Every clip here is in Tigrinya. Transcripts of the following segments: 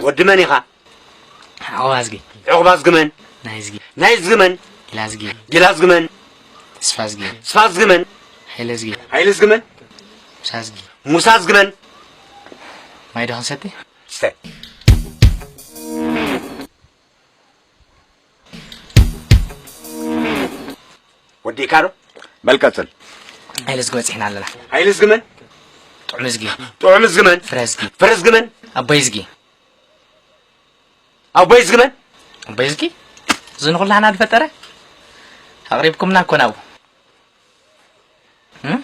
ወዲ መን ኢኻ? ዓቑባዝጊ። ዕቑባዝጊ መን? ናይዝጊ። ናይዝጊ መን? ጊላዝጊ። ጊላዝጊ መን? ተስፋዝጊ። ተስፋዝጊ መን? ሓይለዝጊ። ሓይለዝጊ መን? ሙሳዝጊ። ሙሳዝጊ መን? ማይ ዶ ክንሰቲ? ስተ ወዲእካ ዶ? በል ቀጽል። ሓይለዝጊ በጺሕና ኣለና። ሓይለዝጊ መን? ጥዑምዝጊ። ጥዑምዝጊ መን? ፍረዝጊ። ፍረዝጊ መን? ኣቦይዝጊ። ኣቦይዝጊ መን? ኣቦይዝጊ እዚ ንኹላህና ዝፈጠረ ኣቕሪብኩምና እኮ ናብኡ። እም?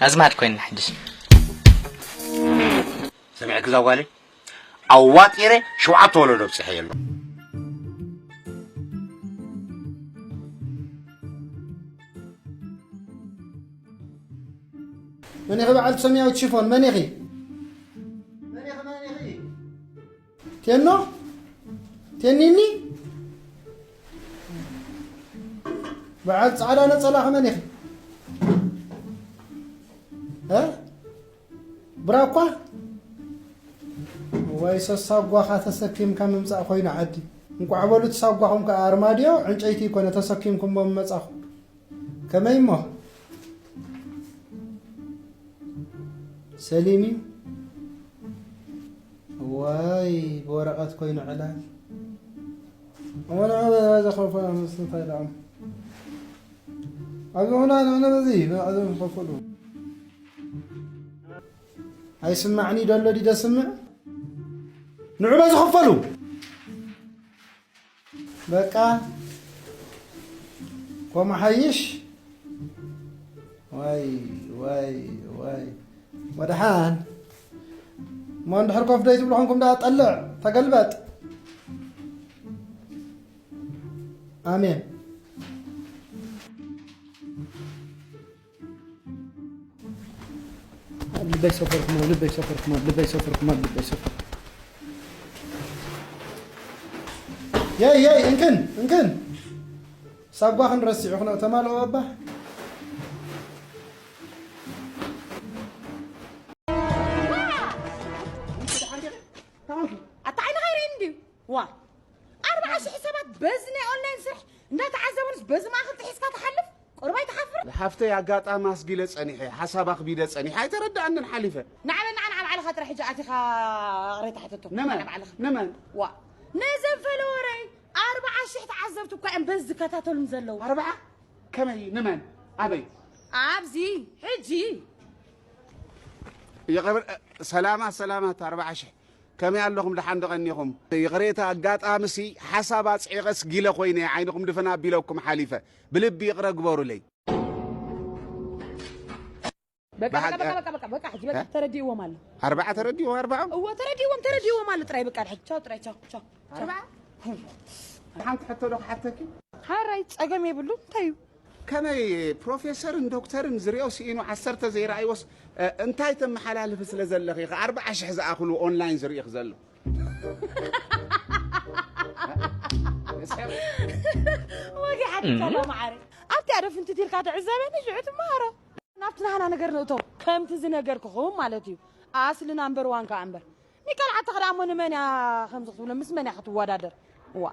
ኣዝማድ ኮይንና ሕጅስ። ሰሚዕኪ እዛ ጓለይ? ኣዋጢረ ሸውዓተ ወለዶ ኣብፂሐ የሎ። መን ኢኺ በዓልቲ ሰማያዊት ሽፎን? መን ኢኺ? መን ኢኺ? መን ኢኺ? ቴኖ? ቴኒኒ? በዓል ጻዕዳ ነጸላ ከመን ኢኺ? እ? ብራኳ? ዋይ ሰሳጓኻ ተሰኪምካ ምምጻእ ኮይኑ ዓዲ። እንቋዕ በሉት ሳጓኹም ከኣ ኣርማድዮ ዕንጨይቲ ይኮነ ተሰኪምኩሞ ምመጻኹም። ከመይ እሞ? ሰሊም እዩ። ዋይ ብወረቐት ኮይኑ ዕላል። ኣነ ዘኸፈ ምስ እንታይ ደኣ ኣብዚ ኹና ንሕነ በዚ ብዕዘም ዝኸፈሉ ኣይስማዕኒ ደሎ ዲ ደስምዕ ንዑ በዚ ኸፈሉ። በቃ ኮም ሓይሽ። ዋይ ዋይ ዋይ ወድሓን እሞ እንድሕር ኮፍ ደይ ትብሉ ኾንኩም ደኣ ጠልዕ ተገልበጥ። ኣሜን። ልበይ ሰፈርኩም ልበይ ሰፈርኩም ልበይ ሰፈርኩም ልበይ ሰፈር የይ የይ እንክን እንክን ሳጓ ክንረስዑ ክነእተማ ኣለዎ ኣባ ኣታ ዓይንኻ ይርኢ እንድዩ ዋ ኣርብዓ ሽሕ ሰባት በዚ ናይ ኦንላይን ስራሕ እንዳተዓዘቡንስ በዚ ማእኸል ጥሒስካ ትሓልፍ ቁርባይ ትሓፍር ሓፍተይ ኣጋጣሚ ኣስጊለ ጸኒሐ ሓሳብ ኣኽቢደ ጸኒሐ ኣይተረዳኣንን ሓሊፈ ንዓበ ንዓ ንዓ ባዕልኻ ጥራሕ ሕጂ ኣቲኻ ቕሬታ ሕተቶ ነመን ንዓ ባዕልኻ ነመን ዋ ነዘን ፈለወረይ ኣርብዓ ሽሕ ተዓዘብቲ እኳ እዮም በዚ ዝከታተሉን ዘለዉ ኣርብዓ ከመይ ንመን ኣበይ ኣብዚ ሕጂ ይቕር ሰላማት ሰላማት ኣርብዓ ሽሕ ከመይ ኣለኹም ደሓን ደቐኒኹም ይቕሬታ ኣጋጣምሲ ሓሳብ ኣፅዒቐስ ጊለ ኮይነ ዓይንኹም ድፍን ኣቢለኩም ሓሊፈ ብልቢ ይቕረ ግበሩለይ በቃ በቃ በቃ በቃ በቃ ሕጂ በቃ ተረዲእዎም ኣሎ ኣርብዓ ተረዲእዎም ኣርብዓ እዎ ተረዲእዎም ተረዲእዎም ኣሎ ጥራይ በቃ ሕጂ ቻው ጥራይ ቻው ቻው ቻው ሓንቲ ሕቶ ዶ ክሓተኪ ሓራይ ጸገም የብሉ እንታይ እዩ ከመይ ፕሮፌሰርን ዶክተርን ዝሪኦ ስኢኑ ዓሰርተ ዘይረኣይዎስ እንታይ ተመሓላልፊ ስለ ዘለኺ ከ ኣርብዓ ሽሕ ዝኣኽሉ ኦንላይን ዝርኢኽ ዘሎ ወጊሓትካ ማዓረ ኣብቲ ኣደ ፍንትት ኢልካ ትዕዘበኒ ሽዑ ትመሃሮ ናብቲ ናህና ነገር ንእቶ ከምቲ ዝነገርክኹም ማለት እዩ ኣስሊ ናምበር ዋን ከዓ እምበር ሚካል ዓተኽ ደኣ እሞ ንመን እያ ከምዚ ክትብሎ ምስ መን እያ ክትወዳደር እዋ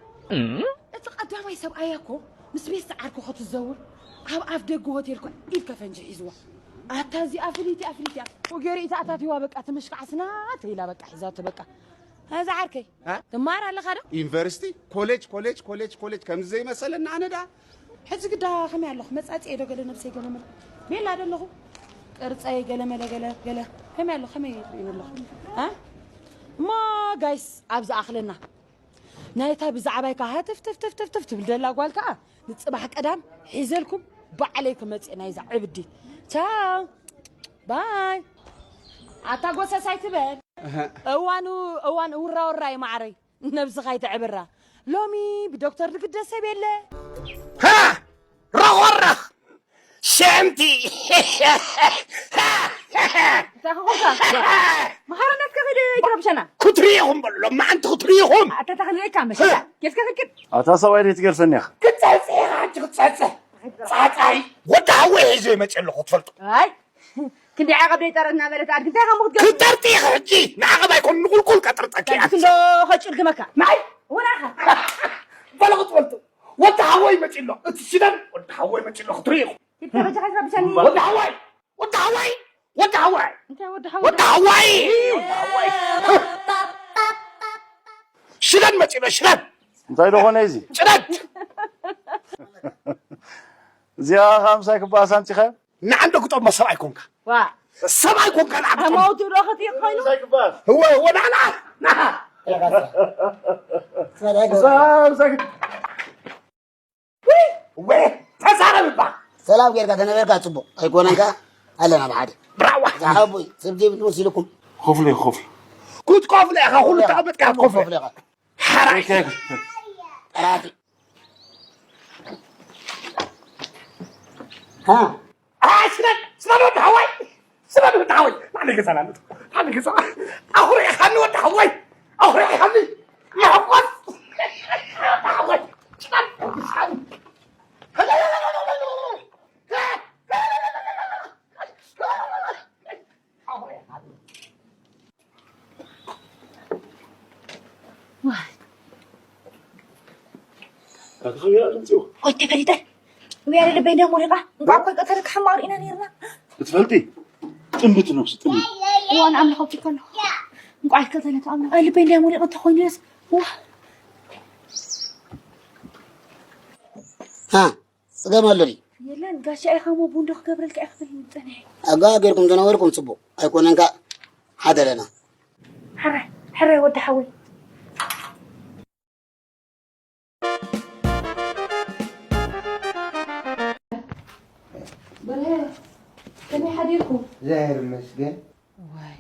እቲ ቀዳማይ ሰብኣያ እኮ ምስ ቤስቲ ዓርኩ ክትዘውር ኣብ ኣፍ ደገ ሆቴል ኮ ኢድ ከፈንጂ ሒዝዋ ኣታ እዚኣ ፍልይቲ ኣፍልቲ እያ ወገሪ ኢታ ኣታትዋ በቃ ትምሽካዕ ስናተ ኢላ በቃ ሒዛቶ በቃ እዛ ዓርከይ ትማር ኣለኻ ዶ ዩኒቨርሲቲ ኮሌጅ ኮሌጅ ኮሌጅ ኮሌጅ ከምዚ ዘይመሰለና ኣነ ደኣ ሕጂ ግዳ ከመይ ኣለኹ መጻጽኤ ዶ ገለ ነብሰይ ገለመለ ቤላ ዶ ኣለኹ ቅርጸይ ገለመለ ገለ ገለ ከመይ ኣለኹ ከመይ ትርእዩ ኣለኹ እ እሞ ጋይስ ኣብ ዝኣኽለና ናይታ ብዛዕባይ ከኣ ሃተፍተፍተፍተፍ ትብል ደላ ጓል ከኣ ንጽባሕ ቀዳም ሒዘልኩም ባዕለይ ክመጽእ ናይዛ ዕብዲ ቻው ባይ ኣታ ጎሰስ ኣይትበል እዋኑ እዋን ውራውራ እዩ ማዓረይ ነብስኻ ይተዕብራ ሎሚ ብዶክተር ዝግደስ ሰብ የለ ረኾረኽ ሸምቲ እንታይ ክኾንካ? መሓርነት ከኺደ ይትረብሸና። ክትርኢኹም በሎ መዓንቲ ክትርኢኹም። ኣታ ተኽልእካ መሸጣ ኬስካ ክክድ። ኣታ ሰብኣይ ደይ ትገርሰኒ ኢኻ። ክጸጽእ ኢኻ ሕጂ ክትጸጽእ ጻጻይ ወዲ ሃወይ ሒዘ ይመጽእ ኣለኹ ትፈልጡ። ኣይ ክንደይ ዓቐብ ደይ ጠረት እናበለት ኣድጊ እንታይ ከም ክትገብር ክትጠርጢ ኢኺ ሕጂ ንዓቐብ ኣይኮን ንቑልቁል ከጥርጠኪ ኣቲ ክንዶ ኸጭ ጭልግመካ ናይ ወናኻ። በለቑ ትበልጡ። ወዲ ሓወይ መፂ ኣሎ። እቲ ሽደን ወዲ ሓወይ መፂ ኣሎ ክትርኢ ኢኹም። ይተበጃኻ ዝረብሸኒ። ወዲ ሓወይ፣ ወዲ ሓወይ፣ ወዲ ሓወይ፣ እንታይ ወዲ ሓወይ? ወዲ ሓወይ፣ ወዲ ሓወይ። ሽደን መፂ ኣሎ፣ ሽደን። እንታይ ደኾነ እዚ? ሽደን። እዚኣ ኸምሳይ ክበኣስ ኣምፂኸ? ንዓንዶ ክጠሞ ሰብኣይ ኮንካ። ዋ። ሰብኣይ ኮንካ ንዓንዶ ክጠሞ። ኣማውቱ ዶ ኸትይ ኮይኑ? እወ፣ እወ፣ ንዓ፣ ንዓ፣ ንዓ። እዛ፣ እዛ፣ እወ፣ ተዛረብ እባ። ሰላም ጌርካ ተነበርካ ጽቡቕ ኣይኮነን ከኣ ኣለና ብሓደ። ብራዋ። ዝሓቡይ ስብቲ ብትወሲልኩም። ኮፍለ፣ ኮፍለ። ክትኮፍለ ኢኻ፣ ኩሉ ተቐመጥካ ክትኮፍለ። ኮፍለ ኢኻ። ሓራይ። ጠራጢ። ሃ? ኣይ፣ ስደድ፣ ስደድ ወዲ ሓወይ። ስደድ ወዲ ሓወይ። ናዕሊ ገዛ ናሉ። ናዕሊ ገዛ። ኣኹሪዕኻኒ ወዲ ሓወይ። ኣኹሪዕኻኒ። ይሕጎስ። ወዲ ሓወይ። ስደድ። ዋይ። ኣትኸብያ እንጽው። ቆይ ተፈሊጠ። ወያለ ልበይ እንዲያ ሞሪቓ። እንቋዕ እኮ ቀተለካ ሕማቕ ርኢና ነይርና። ክትፈልጢ? ጥምብቲ ነብሲ ጥምብቲ። እዋን ኣምላኽ ኣብቲ ከሎ። እንቋዕ ከተለካ ኣምላኽ። ኣይ ልበይ እንዲያ ሞሪቓ እንተኾይኑ የስ። ዋ። ሃ፣ ጽገም ኣሎ ድዩ? የለን ጋሻ ኢኻ እሞ ቡን ዶ ክገብረልካ እየ ክብል ጸኒሐ። ኣጋ ጌርኩም ዝነበርኩም ጽቡቕ ኣይኮነን ከኣ ሓደለና። ሕራይ ሕራይ ወዲ ሓወይ። በርሀ ከመይ ሓዲርኩም? እግዚኣብሔር ይመስገን። ዋይ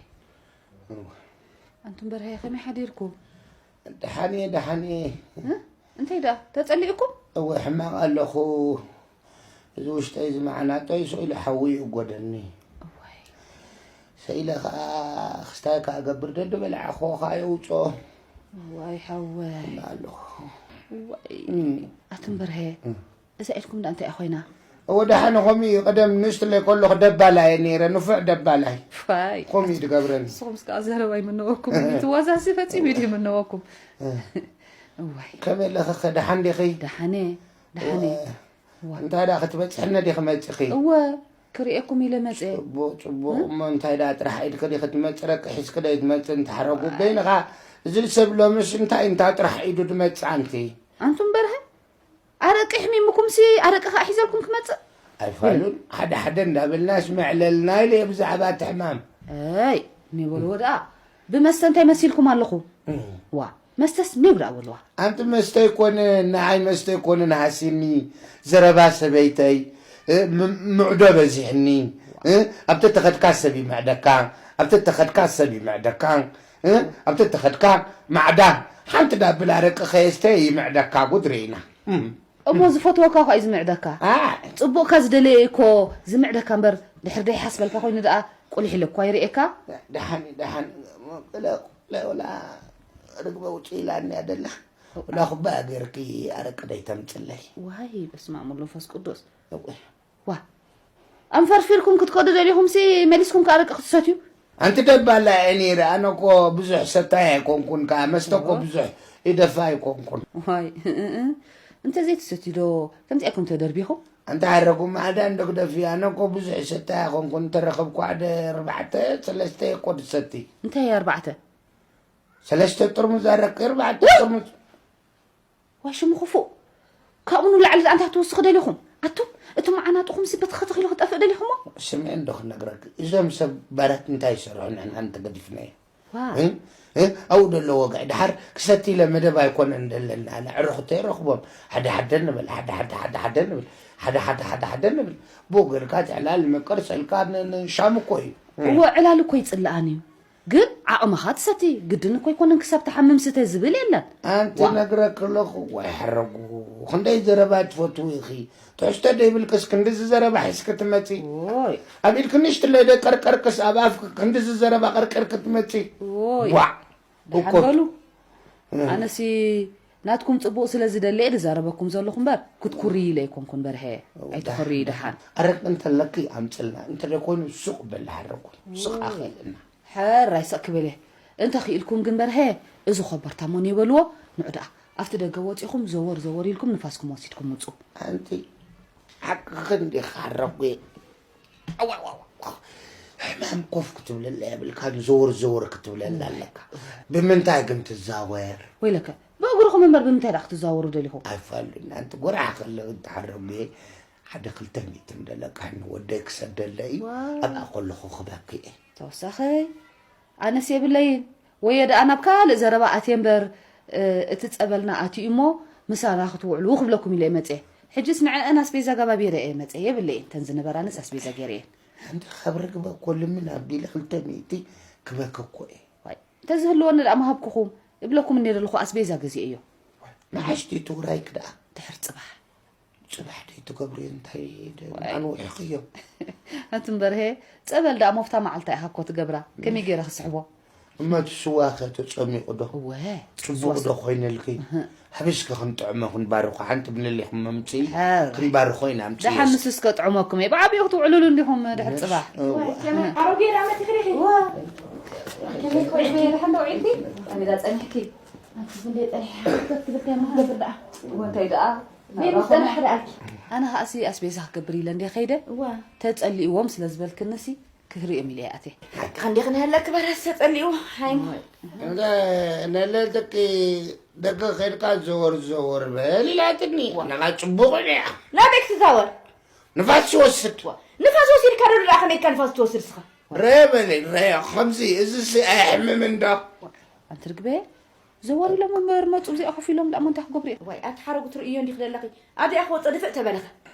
ኣንቱም በርሀ ከመይ ሓዲርኩም? ደሓን እየ ደሓን እየ። እ? እንታይ ደኣ ተጸሊእኩም? እወ ሕማቕ ኣለኹ። እዚ ውሽጠይ ዝመዓናጦይ ስቕ ኢሉ ሓዊ ይእጎደኒ። እዋይ ሰኢለ ኸኣ ክስታይ ከኣ ገብር ደድበላዕኽዎ ኸኣ የውፅኦ። እዋይ ሓወይ ሕማቕ ኣለኹ። እዋይ ኣቱም በርሀ እዛ ኢድኩም ደኣ እንታይ እያ ኮይና? እወ ደሓነ ከምኡ እዩ። ቀደም ንእሽትለይ ከለኹ ደባላይ እየ ነይረ፣ ንፉዕ ደባላይ። ፋይ። ከምኡ እዩ ዝገብረኒ። ንስኹምስ ከኣ ዘረባ ኣይምነወኩም። እቲ ዋዛሲ ፈጺሙ እዩ ዘይምነወኩም። እዋይ። ከመይ ኣለኺ ኸ ደሓን ዲኺ? ደሓነ፣ ደሓነ። እወ። እንታይ ደኣ ክትበጽሕኒ ዲኺ መጺኺ? እወ፣ ክርእየኩም ኢለ መጸ። ጽቡቕ፣ ጽቡቕ። እሞ እንታይ ደኣ ጥራሕ ኢድኪ ዲኺ ትመጺ? ረቂ ሒዝኪ ዶ ኣይትመጽእን? ተሕረጉ። በይንኻ፣ እዚ ሰብ ሎምስ እንታይ እንታ ጥራሕ ኢዱ ድመጽእ ኣንቲ? ኣንቱም በርሀ፣ ኣረቂ ኣሕሚምኩምሲ ኣረቂ ከኣ ሒዘልኩም ክመጽእ? ኣይፋሉን፣ ሓደ ሓደ እንዳበልናስ መዕለልና ኢለ እየ ብዛዕባ እቲ ሕማም። ኣይ፣ እኒ በልዎ ደኣ፣ ብመስተ እንታይ መሲልኩም ኣለኹ? ዋ፣ መስተስ ኔው ደኣ በልዋ። ኣንቲ መስተ ኣይኮንን፣ ንዓይ መስተ ኣይኮንን ሃሲኒ፣ ዘረባ ሰበይተይ፣ እ፣ ም-፣ ምዕዶ በዚሕኒ፣ እ፣ ኣብቲ ተኸድካ ሰብ ይምዕደካ፣ ኣብቲ ተኸድካ ሰብ ይምዕደካ፣ እ፣ ኣብቲ ተኸድካ ማዕዳ፣ ሓንቲ ዳብል ኣረቂ ከየስተየ ይምዕደካ፣ ጉድ ርኢና። እም። እሞ ዝፈትወካ እኳ እዩ ዝምዕደካ። ኣይ። ጽቡቕካ ዝደለየ እኮ ዝምዕደካ እምበር ድሕሪ ደይሓስበልካ ኮይኑ ደኣ ቁሊሕ ኢለ እኳ ይርእየካ። ደሓን እዩ፣ ደሓን። ወላ ርግበ ውጭ ኢላኒ እያ ደላ። ወላ ኩባያ ገይርኪ ኣረቂ ደይተምጽለይ። ዋይ በስመ ኣብ ወወልድ ወመንፈስ ቅዱስ። እወ። ዋ ኣንፈርፊርኩም ክትከዱ ደሊኹምሲ መሊስኩም ከኣ ኣረቂ ክትሰትዩ። ኣንቲ ደባላ እየ ነይረ ኣነ እኮ ብዙሕ ሰታይ ኣይኮንኩን ከኣ መስተ እኮ ብዙሕ ይደፋ ኣይኮንኩን። ዋይ እንተዘይትሰትዩ ዶ ከምዚ ኣይኮን ተደርቢኹም። ኣንቲ ሓረጉ ማዕዳ እንዶ ግደፊ ኣነ እኮ ብዙሕ ሰታይ ኣይኮንኩን እንተረኸብኩ ሓደ ኣርባዕተ ሰለስተ እየ እኮ ድሰቲ። እንታይ ኣርባዕተ ሰለስተ ጥርሙዝ ኣረቂ ኣርባዕተ ጥርሙዝ። ዋይ ሽሙ ክፉእ ካብኡ ንላዕሊ ደኣ እንታይ ክትውስኹ ደሊኹም ኣቱም እቲ መዓናጥኹምሲ በቲ ኸተኺሉ ክጠፍእ ደሊኹሞ። ስምዒ እንዶ ክነግረኪ እዞም ሰብ ባራት እንታይ ይሰርሑ ንሕና እንተገዲፍናዮ። ዋ እ? እ? ኣብኡ ደሎ ወግዒ ደሓር ክሰቲ ኢለ መደብ ኣይኮነን ደለና ኣነ ዕርኽቶ ይረኽቦም ሓደ ሓደ ንብል ሓደ ሓደ ሓደ ሓደ ንብል ሓደ ሓደ ሓደ ሓደ ንብል ብኡ ገርካ ትዕላል ምቅር ሰልካ ን- ን- ሻም እኮ እዩ። እወ ዕላል እኮ ይጽልኣን እዩ ግን ዓቕምኻ ትሰቲ ግድን እኮ ኣይኮነን ክሳብ ትሓምም ስተ ዝብል የለን። ኣንቲ ዋ። ነግረኪ ኣለኹ ዋይ ሓረጉ ክንደይ ዘረባ ትፈትዊ ኢኺ ትሕዝቶ ደይብልክስ ክንድዚ ዘረባ ሒዝኪ ትመጺ ኦይ ኣብ ኢድኪ ንእሽትለይ ዶ ቀርቀርክስ ኣብ ኣፍኪ ክንድዚ ዘረባ ቀርቀርኪ ትመጺ ኦይ ዋዕ ደሓን እኮ በሉ ኣነሲ ናትኩም ጽቡቕ ስለ ዝደሊ እየ ዝዛረበኩም ዘለኹ እምበር ክትኩሪ ኢለ ኣይኮንኩን በርሀ ኣይትኹሪ ደሓን ኣረቂ እንተለኪ ኣምጽልና እንተደይኮይኑ ሱቕ በሊ ሓረጉ ስቕ ኣኽልና ሕራይ ስቕ ክብል እየ እንተ ኽኢልኩም ግን በርሀ፣ እዚ ኾበርታ ሞን የበልዎ። ንዑ ደኣ ኣብቲ ደገ ወጺኹም ዘወር ዘወር ኢልኩም ንፋስኩም ወሲድኩም ውጹ። ኣንቲ ሓቅኽን ዲኻ ሓረጉ። ኣዋ፣ ኣዋ፣ ኣዋ። ሕማም ኮፍ ክትብለላ የብልካን፣ ዘወር ዘወር ክትብለላ ኣለካ። ብምንታይ ግን ትዛወር? ወይለከ፣ ብእግርኹም እምበር ብምንታይ ደኣ ክትዛወሩ ደሊኹም? ኣይፋሉን። ኣንቲ ጎራሕ ከለዉ እንተሓረጉ ሓደ ክልተ ሚእቲ እንደለቃኒ ወደይ ክሰደለ እዩ። ዋው። ኣብኣ ከለኹ ክበኪ እየ። ተወሳኸይ ኣነስ የብለይን። ወየ ደኣ ናብ ካልእ ዘረባ ኣትየ እምበር፣ እ፣ እቲ ጸበልና ኣትዩ እሞ ምሳና ክትውዕሉ ክብለኩም ኢለ እየ መጽየ። ሕጅስ ንዐአን ኣስቤዛ ገባቢረ እየ መጽየ። የብለይን። ተን ዝነበራንስ ኣስቤዛ ገይረ እየን። ሓንቲ ካብ ርግበ እኮ ልምን ኣቢለ ክልተ ሚእቲ ክበኪ እኮ እየ። ዋይ፣ እንተዝህልወኒ ደኣ ምሃብኩኹም። እብለኩም እንደ ዘለኹ ኣስቤዛ ገዚኤዮ። መዓሽቲ ትግራይክ ደኣ? ድሕር ጽባሕ። ጽባሕ ደይ ትገብርዮ እንታይ ደ-፣ ዋይ። ኣንውሕኽዮ? ኣቲ እምበርሄ፣ ጸበል ደኣ ሞፍታ መዓልታ ኢኻ እኮ ትገብራ። ከመይ ገይረ ክስሕቦ? እመ እቲ ስዋ ኸ ተጸሚቑ ዶ? እወ፣ ጽቡቕ ስዋስ-፣ ዶ ኮይነልኪ? እህ። ሓቢስኪ ክንጥዕሞ ክንባርኾ ሓንቲ ምልሊኹም መምጽኢ ሕራይ። ክንባርኾ ኢና ኣምጽእዮ። ደሓን ንሱ እስከ ጥዕመኩም እየ። ብዓቢኡ ክትውዕሉሉ እንዲኹም ድሕር ጽባሕ። እወ። ከመይ ኣሮጌ ዳመት ይኽሪኺ? እወ። ከመይ ኮይነ ደሓን ዶ ውዒልኪ? ከመይ ዳ ጸኒሕኪ? ኣቲ ክንደይ ጸኒሐ ክትብል ከመይ ክትገብር ደኣ? እወ፣ እንታይ ደኣ? ቤት ምፍጠር ሓደ ኣልኪ። ኣነ ኸኣሲ ኣስቤዛ ክገብር ኢለ እንደ ኸይደ፣ እዋ። ተጸሊእዎም ስለ ዝበልክንሲ ክህርዮም ኢለ እየ ኣትየ። ሓቂ ክንዲ ክንህለክ በረስ ተጸሊእዎ፣ ሃይሞ። እዋ። እንደ ነለልትኪ ደገ ኸይድካ ዘወር ዘወር በል ኢላትኒ። እዋ። ነኻ ጽቡቕ እያ። ናበይ ክትዛወር? ንፋስ ይወስድ። እዋ። ንፋስ ወሲድካ ዶ ደኣ ከመይ ኢልካ ንፋስ ትወስድ ስኻ? ረየ በለይ፣ ረየ። ከምዚ፣ እዚሲ ኣየሕምምን ዶ? ኣንቲ ርግበ፣ ዘወር ኢሎም እምበር መጹ፣ እዚኣ ኮፍ ኢሎም ደኣ እሞ እንታይ ክገብሩ እዮም? ዋይ፣ ኣቲ ሓረጉ ትርእዮ እንዲኺ ደለኺ። ኣዲኣ ክወጽእ ድፍእ ተበለኸ።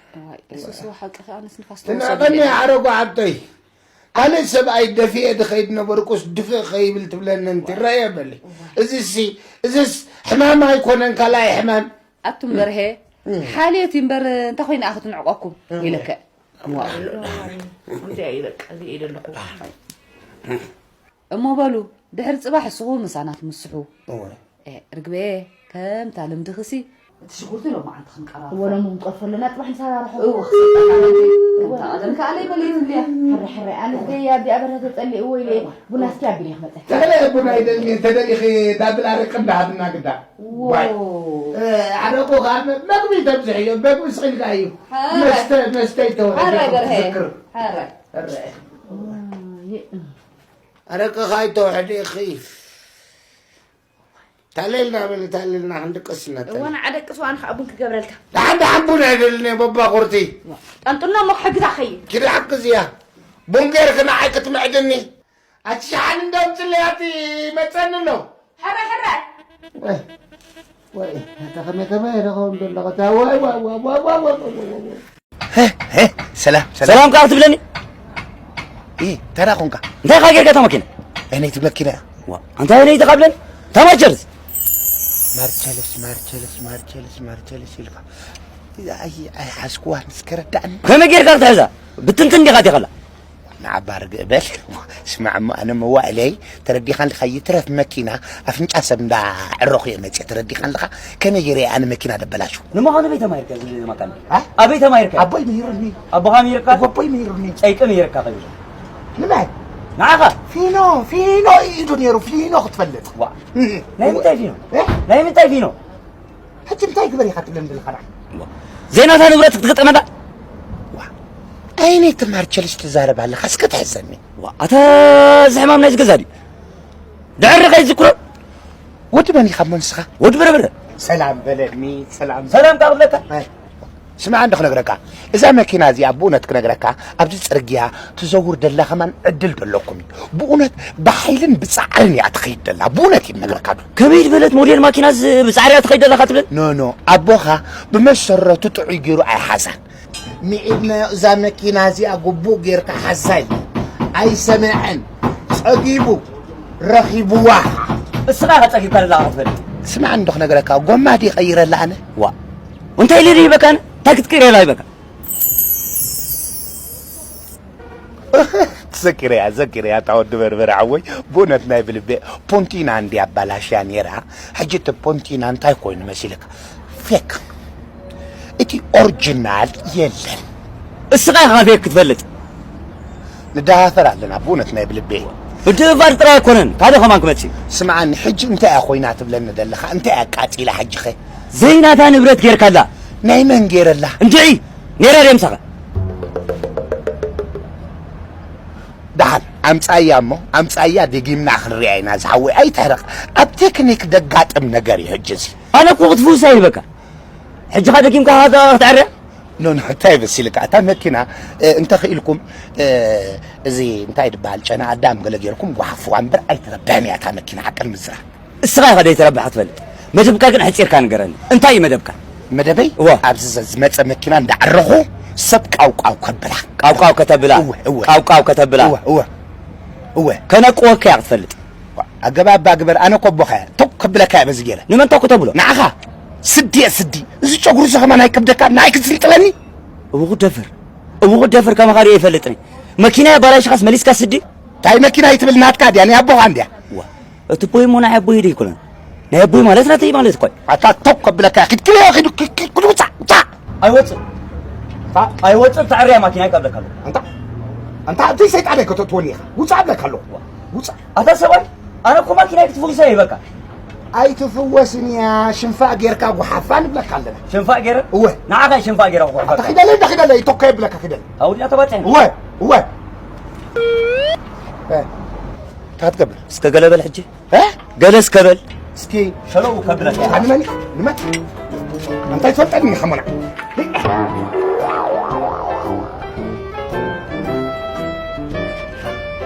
ዋይ፣ እሱ ስዋ ሓቂ ከኣ ንስ ንፋስ ትናቐኒ ተወሰዱ። ሓረጉ ዓብተይ። ካልእ ሰብኣይ ደፊኤ ድኸይድ ነበርኩስ ድፍእ ኸይብል ትብለኒ እንቲ ረየ በሊ። እዚሲ፣ እዚስ ሕማም ኣይኮነን፣ ካልኣይ ሕማም። ኣቱም በርሄ፣ እም። ሓልዮት እዩ እምበር እንታይ ኮይነ ኣኸ ትንዕቀኩም? እም። ኢለከ። ዋይ። እንታይ እዩ በቃ፣ እዚ እዩ ደለኹ። እሞ በሉ፣ ድሕሪ ጽባሕ እስኹ ምሳና ትምስሑ። እወ። ኤ፣ ርግበየ፣ ከምታ ልምድኽሲ፣ እቲ ሽጉርቲ ሎማዓንቲ ክንቀራርፎ። እወ፣ ሎሚ ክንቀርፎ ኣለና፣ ጽባሕ ንሰራርሖ። እወ፣ ክሰጠና ነቲ፣ እወ። ከምታ ቀደም ከኣ ለይበለይት እንድያ። ሕረ፣ ሕረ፣ ኣነ ደይ ኣዲ ኣበርሀ ተጸሊእዎ ኢለ፣ እወ። ቡና እስኪ ኣቢለ ክመጸ። ተለ ቡና ይደልኒ፣ ተደሊኺ ዳብል ኣረቂ እንዳሃብና ግዳ። እወ። ዋይ። እ፣ ኣረቁ ከኣ መ-፣ መግቢ ተብዝሕዮ፣ መግቢ ስኺልካ እዩ። ሕረ። መስተ፣ መስተ ይተወለደ ሕረ፣ በርሀ። ትዝክር። ሕረ። ሕረ። እወ፣ ይ-፣ ኣረቂ ከኣ ይተውሕድ ኢኺ። ታለልና በሊ፣ ታለልና ክንድቅስ ነተን። እወ፣ ንዓ ደቅስ፣ ዋን ከኣ ቡን ክገብረልካ። ደሓን፣ ደሓን ቡን ኣይደልን እየ፣ በባ ቁርቲ። ጠንጥኖ እሞ ክሕግዛ ኸይድ። ኪዲ ሓግዝያ። ቡን ጌርክ ንዓይ ክትምዕድኒ። ኣቲ ሸሓኒ እንዶ ኣምጽለይ፣ ኣቲ መጸኒ ኣሎ። ሕረ፣ ሕረ። ወይ፣ ወይ፣ ኣታ ከመይ፣ ከመይ ኢለ ኸውን ዘለኹ? ኣታ፣ ወይ፣ ወይ። ሄ፣ ሄ፣ ሰላም፣ ሰላም። ሰላም ከኣ ትብለኒ? ኢ፣ ተራ ኾንካ። እንታይ ኻ ጌርካ እታ መኪና? ኣይ፣ ናይቲ መኪና እያ። ዋ፣ ኣንታ ኣይ ናይቲ ኻብለኒ? እታ ማርቸልስ? ማርቸልስ፣ ማርቸልስ፣ ማርቸልስ፣ ማርቸልስ ኢልካ። ኣይ፣ ኣይሓዝኩዋን፣ እስከ ረዳእኒ። ከመይ ጌርካ ክትሕዛ? ብትንትን ዲኻ ዲኻላ? ንዓባ ርግእ በል። ስማዕ እሞ፣ ኣነ መዋእለይ ተረዲኻን ድኻ ይትረፍ መኪና ኣፍንጫ ሰብ እንዳ ዕረኹ እየ መፅእ። ተረዲኻን ድኻ? ከመይ ገይረ እየ ኣነ መኪና ደበላሹ? ንምዃኑ ኣበይ ተማሂርከ እዚ መካኒክ? ኣ? ኣበይ ተማሂርከ? ኣቦይ ምሂሩኒ። ኣቦኻ ምሂርካ? ኣቦይ ምሂሩኒ። ጸይቂ ምሂርካ ከይዱ። ንመን? ንዓኻ። ፊኖ፣ ፊኖ ኢዱ ነይሩ፣ ፊኖ ክትፈልጥ። ዋ። እህ። ናይ ምንታይ ፊኖ? እ? ናይ ምንታይ ፊኖ? ሕጂ እንታይ ግበር ኢኻ ትብለኒ ዘለኻ ንዓ? ዋ። ዘይናታ ንብረት ክትግጠመላ? ዋ። ኣየነይቲ ማርቸልስ ትዛረብ ኣለኻ? እስከ ትሕዘኒ። ዋ፣ ኣታ እዚ ሕማም ናይ ዝገዛ ድዩ? ድሕሪ ከይዝክሮ? ወዲ መን ኢኻ እሞ ንስኻ? ወዲ በርበረ። ሰላም በለኒ፣ ሰላም። ሰላም ካብ ብለካ? ኣይ። ስማዕ እንዶ ክነግረካ፣ እዛ መኪና እዚኣ ብእውነት ክነግረካ፣ ኣብዚ ጽርግያ ትዘውር ደላ ከማን ዕድል ደለኩም እዩ። ብእውነት ብሓይልን ብጻዕርን እያ ትኸይድ ደላ። ብእውነት እዩ ዝነግረካ ዶ። ከመይ ዝበለት ሞዴል ማኪና ዝ-፣ ብጻዕሪ እያ ትኸይድ ደላ ትብለኒ? ኖ፣ ኖ፣ ኣቦኻ ብመሰረቱ ጥዑይ ገይሩ ኣይሓዛን። ሚዒድናዮ እዛ መኪና እዚኣ ግቡእ ጌርካ ሓዛ ኢልና። ኣይሰመዐን። ጸጊቡ ረኺብዋ። እስኻ ኢኻ ጸጊብካ ደለኻ ክትፈልጥ። ስማዕ እንዶ ክነግረካ፣ ጎማ ድየ ቀይረላ ኣነ? ዋ። እንታይ ኢለ ድሂበካ ኣነ? እንታይ ክትቅይረላ ይበካ? ትዘኪረያ፣ ትዘኪረያ፣ እታ ወዲ በርበረ ሓወይ፣ ብእውነት ናይ ብልቤ ፖንቲና እንድያ ኣባላሽያ ነይራ። ሕጂ እቲ ፖንቲና እንታይ ኮይኑ መሲልካ? ፌክ። እቲ ኦሪጂናል የለን። እስኻ ኢኻ ፌክ ክትፈልጥ። ንደሃፈር ኣለና፣ ብእውነት ናይ ብልቤ። ምድብባር ጥራይ ኣይኮነን፣ ካልእ ከማን ክመጽእ እዩ። ስምዓኒ፣ ሕጂ እንታይ እያ ኮይና ትብለኒ ዘለኻ? እንታይ እያ ኣቃጺላ ሕጂኸ? ዘይናታ ንብረት ጌርካላ። ናይ መን ጌረላ? እንድዒ፣ ነይራ ድየ ምሳኻ? ደሓን፣ ኣምጻያ እሞ፣ ኣምጻያ ደጊምና ክንሪኣ ኢና ዝሓወይ፣ ኣይትሕረቕ። ኣብ ቴክኒክ ደጋጥም ነገር እዩ ሕጂ እዚ። ኣነ እኮ ክትፍውሳ ይህበካ። ሕጂ ኸ ደጊምካ ኸ ክትዕርያ? ኖ፣ ኖ፣ እንታይ መሲልካ? እታ መኪና፣ እ፣ እንተኽኢልኩም፣ እ፣ እዚ እንታይ ድበሃል፣ ጨና ኣዳም ገለ ጌርኩም ጓሓፍዋ እምበር ኣይትረብሕን እያ እታ መኪና፣ ሓቂ ንምዝራብ። እስኻ ኢኻ ደይተረብሓ ትፈልጥ። መደብካ ግን ኣሕጺርካ ንገረኒ። እንታይ እዩ መደብካ? መደበይ? እወ። ኣብዚ ዘ-፣ ዝመጸ መኪና እንዳዓረኹ ሰብ ቃውቃው ከብላ። ቃውቃው ከተብላ? እወ፣ እወ። ቃውቃው ከተብላ? እወ፣ እወ። እወ። ከነቅወካ እያ ክትፈልጥ። ኣገባባ ግበር፣ ኣነ እኮ ኣቦኻ እየ። ቶክ ከብለካ እየ በዚ ገይረ። ንመንታ እኮ ተብሎ? ንዓኻ። ስዲ እየ ስዲ። እዚ ጨጉሪ እዚ ከማን ኣይከብደካ? ንዓይ ክትስልጥለኒ? እውኹ ደፍር። እውኹ ደፍር ከማኻ ርእየ ይፈልጥኒ። መኪና ኣባላሽኻስ መሊስካ ስዲ? እንታይ መኪና ኣይትብል፣ ናትካ ድያ? ናይ ኣቦኻ እንድያ። ዋ፣ እቲ ቦይ እሞ ናይ ኣቦይ ዶ ኣይኮነን? ናይ ኣቦይ ማለት ናተይ ማለት እኮ እዩ። ኣታ ቶክ ከብለካ እየ። ኪድ ክልዮ ኪድ፣ ኪድ፣ ኪድ፣ ኪድ ውጻእ፣ ውጻእ። ኣይወጽእ። ታ-፣ ኣይወጽእ፣ ታዕርያ ማኪና ይቀብለካ ኣለኹ። ኣንታ፣ ኣንታ፣ እቲ ሰይጣን ኣይከተትወኒ ኢኻ። ውጻእ እብለካ ኣለኹ። ውጻእ። ኣታ ሰብኣይ፣ ኣነ እኮ ማኪና ክትፍውሳ ይህበካ። ኣይትፍወስን እያ፣ ሽንፋ ጌርካ ጉሓፋ ንብለካ ኣለና። ሽንፋ ጌረ? እወ። ንዓኻ ሽንፋ ጌረ ጉሓፋ። ኣታ ኪደለይ፣ እንዳ ኪደለይ፣ ቶኮ የብለካ ኪደለይ። ኣውዲያ ተባጽሐ። እወ፣ እወ። እ፣ እንታይ ትገብር? እስከ ገለ በል ሕጂ። እ? ገለ እስከ በል። እስኪ ሸለው ከብለካ። ንመን? ንመን? እንታይ ትፈልጠኒ ኢኻ ሞና?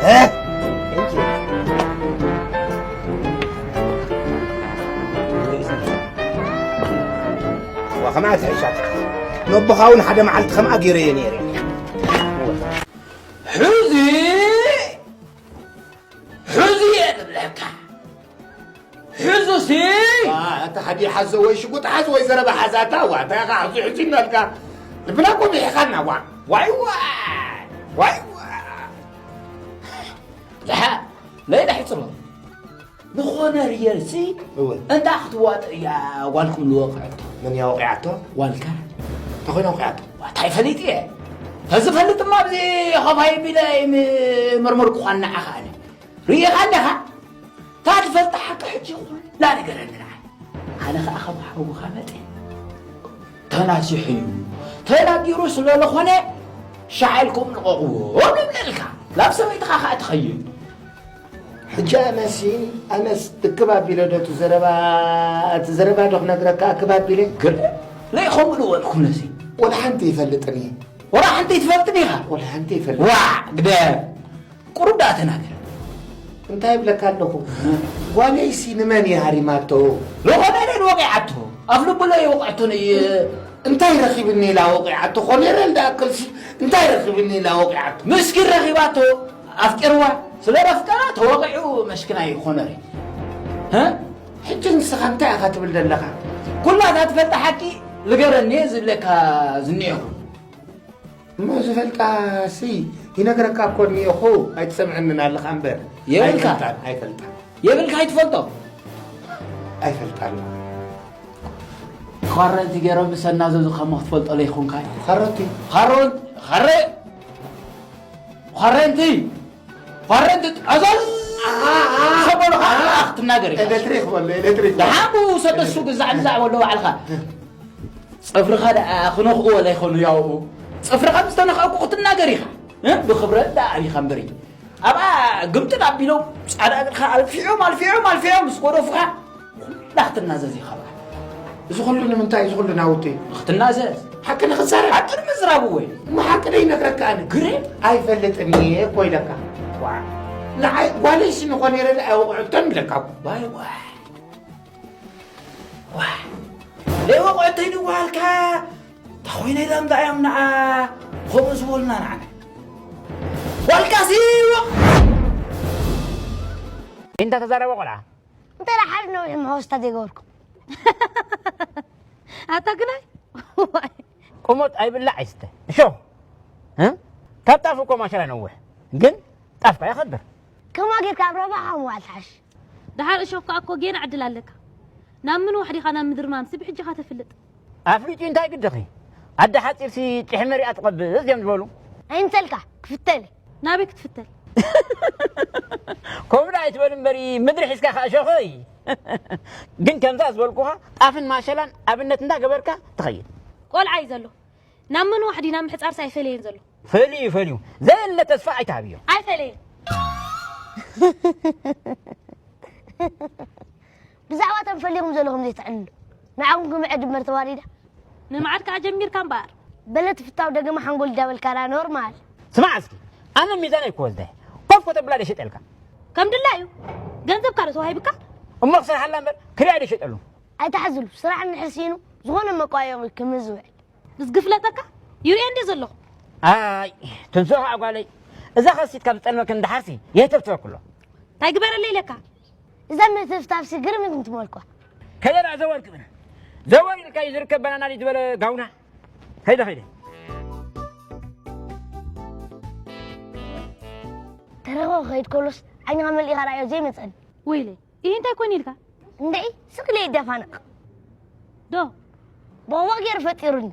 እ? ዋ፣ ከማኣ ትሕሻት። ነቦኻ እውን ሓደ መዓልቲ ከምኣ ገይረዮ ነይረ። ሕዚ ሕዚ እየ ዝብለካ። ሕዙሲ። ዋ፣ ኣታ ሓዲ ሓዞ ወይ ሽጉጥ ሓዝ ወይ ዘረባ ሓዝ ኣታ። ዋ፣ እንታይ ኢኻ ሕዚ ሕዚ እናልካ ልብና እኮ ሚሒኻና። ዋ፣ ዋይ፣ ዋይ፣ ዋይ፣ ዋይ። ደሓ፣ ለይዳ ሕጽሮ። ዝኾነ ርየርሲ እወ። እንዳ ክትዋጥእ እያ ጓልኩም ዝወቕዐቶ። መን እያ ወቒዓቶ? ጓልካ። እንታይ ኮይና ወቒዓቶ? ዋ፣ እንታይ ፈሊጥ እየ። ተዝፈልጥ ድማ ኣብዚ ኸፋይ ቢለ ይምርምርኩኻ ንዓኻ ኣነ። ርኢኻ ኣለኻ? እታ ትፈልጣ ሓቂ ሕጂ ኩላ ንገረኒ ንዓይ። ኣነ ኸኣ ከም ሓውኻ መጠን ተናሲሑ እዩ። ተናጊሩ ስለ ዝኾነ ሻዕ ኢልኩም ልቐቕዎ ንብለልካ። ናብ ሰበይትኻ ኸኣ ትኸይድ። ሕጂ ኣነሲ፣ ኣነስ እክብ ኣቢለ ዶ እቲ ዘረባ፣ እቲ ዘረባ ዶ ክነግረካ እክብ ኣቢለ? ግር-፣ ለይ ከምኡ ዝበልኩ ነዚ። ወላ ሓንቲ ይፈልጥን እየ። ወላ ሓንቲ ይትፈልጥን ኢኻ? ወላ ሓንቲ ይፈልጥ። ዋዕ፣ ግደፍ። ቁሩብ ደኣ ተናገር። እንታይ እብለካ ኣለኹ? እ? ጓለይሲ ንመን እያ ሃሪማቶ? ዝኾነ ኢለን ወቒዓቶ። ኣፍ ልቡ ለይ ወቕዐቶ ነይ-፣ እንታይ ረኺብኒ ኢላ ወቒዓቶ? ኮኔሬል ደኣ ከልሲ እንታይ ረኺብኒ ኢላ ወቒዓቶ? ምስኪን ረኺባቶ። ኣፍቂርዋ። ስለ ዘፍቀራ ተወቒዑ መስኪናይ ኮነሬል። እ? ሕጂ ንስኻ እንታይ ኢኻ ትብል ዘለኻ? ኩላ እታ ትፈልጣ ሓቂ ንገረኒ እየ ዝብለካ ዝኒኤኹ። እሞ ዝፈልጣ ሲ ይነግረካ እኮ እኒኤኹ፣ ኣይትሰምዐንን ኣለኻ እምበር። የብልካ። ኣይፈልጣን፣ ኣይፈልጣን። የብልካ፣ ኣይትፈልጦ። ኣይፈልጣን። ኳረንቲ ገይሮም ምስ ኣናዘዙ ከሞ ክትፈልጦ ለይኮንካ እዩ። ኻሮቲ። ኻሮን-፣ ኻረ-፣ ኳረንቲ። ኳረንቲ፣ ኣዞዝ! ኣሃ፣ ኣሃ። ሰበሉ ኸዓ ኣሃ። ክትናገር ኢኻ። ኤሌክትሪክ በሎ፣ ኤሌክትሪክ በሎ። ደሓን ብኡ ሰደሱ ግዛዕ ግዛዕ በሎ ባዕልኻ። ጽፍርኻ ደኣ ክነኽኡ ወላ ይኾኑ ያውኡ። ጽፍርኻ ምስ ተነኽኣኩ ክትናገር ኢኻ። እ? ብኽብረት ደኣ ኣቢኻ እምበሪ። ኣብኣ ግምጥል ኣቢሎም ጻዕዳ እግርኻ ኣልፊዖም፣ ኣልፊዖም፣ ኣልፊዖም ምስ ጎደፉኻ ኩላ ክትናዘዝ ኢኻ በዓል። እዚ ኩሉ ንምንታይ? እዚ ኩሉ ናውቲ? ንኽትናዘዝ። ሓቂ ንኽዛረብ? ሓቂ ንምዝራብ እወ። እሞ ሓቂ ደይነግረካ ኣነ? ግርም። ኣይፈልጥን እየ እኮ ኢለካ። ዋ። ንዓይ ጓለይሲ ንኾነ ኢለ ደኣ ኣይወቕዐቶን ኢለካ እኮ። ዋይ ዋይ። ዋ፣ ለይወቕዐተይ ንጓልካ፣ ተኾይነ ኢሎም ደኣ እዮም ንዓ፣ ከምኡ ዝበሉና ንዓና። ጓልካሲ ወቕ-፣ እንተ ተዛረበ ቆልዓ። እንታይ ደኣ ሓደ ነዊሕ መወስታ ዘይገበርኩም? ኣታ ግናይ። ቁሞት ኣይብላዕ ኣይስተ። እሾ። እ? ካብ ጣፍ እኮ ማሸላ ነውሕ። ግን ጣፍካ ይኸብር። ከምኣ ጌርካ ኣብ ረብሓ ምዋል ትሓሽ። ደሓር እሾኽካ እኮ ጌና ዕድል ኣለካ። ናብ ምን ዋሕዲኻ ናብ ምድሪ ማምሲ ብሕጂ ኢኻ ተፍልጥ። ኣፍሊጡ እንታይ ግድኺ? ኣደ ሓጺርሲ ጭሕመ ሪኣ ትቐብዝ እዮም ዝበሉ። ኣይምሰልካ፣ ክፍተል። ናበይ ክትፍተል? ከምኡ ኣይትበል እምበሪ፣ ምድሪ ሒዝካ ከኣ ሸኾይ። ግን ከምዛ ዝበልኩኻ ጣፍን ማሸላን ኣብነት እንዳገበርካ ትኸይድ። ቆልዓ እዩ ዘሎ። ናብ ምንዋሕ ድዩ ናብ ምሕጻርስ ኣይፈለየን ዘሎ። ፈልዩ ፈልዩ፣ ዘየለ ተስፋ ኣይትሃብዮ። ኣይፈለየን። ብዛዕባ እቶም ፈሊኹም ዘለኹም ዘይትዕልሉ፣ ንዓኹም ክምዕድ እምበር ተዋሪዳ። ንምዓድ ከኣ ጀሚርካ እምበኣር። በለ ትፍታው ደገመ ሓንጎል ዳበልካ ደኣ ኖርማል። ስማዕ እስኪ፣ ኣነ ሚዛን ኣይኮወዝደ ኮፍ ከተብላ ደሸጠልካ። ከም ድላዩ ገንዘብ ካልእ ተዋሂብካ። እሞ ክሰርሓላ እምበር ክሪኣ ደሸጠሉ። ኣይትሓዝሉ፣ ስራሕ እንድሕር ሲኢኑ ዝኾነ መቋየቒ ክምዝ ዝውዕል። ምስ ግፍለተካ ይርእዮ እንዴ ዘለኹ። ኣይ ትንስኦ ከዓ ጓለይ፣ እዛ ከሲት ካብ ዝጠልመክን ድሓርሲ የህተብትበክሎ። እንታይ ግበረለይ ኢለካ። እዛ ምትፍታፍሲ ግርምት እንትመልኳ። ከይደ ደኣ ዘወር ክብል። ዘወር ኢልካ እዩ ዝርከብ በናና ድዩ ዝበለ ጋውና። ከይደ ከይደ። ተረኸ ክኸይድ ከሎስ ዓይንኻ መሊእኻ ርኣዮ ዘይመፀኒ። ወይለይ ይህ እንታይ ኮን ኢልካ። እንድዒ ስቕ ኢለ ይደፋነቕ። ዶ ብቕዋ ገይሩ ፈጢሩኒ።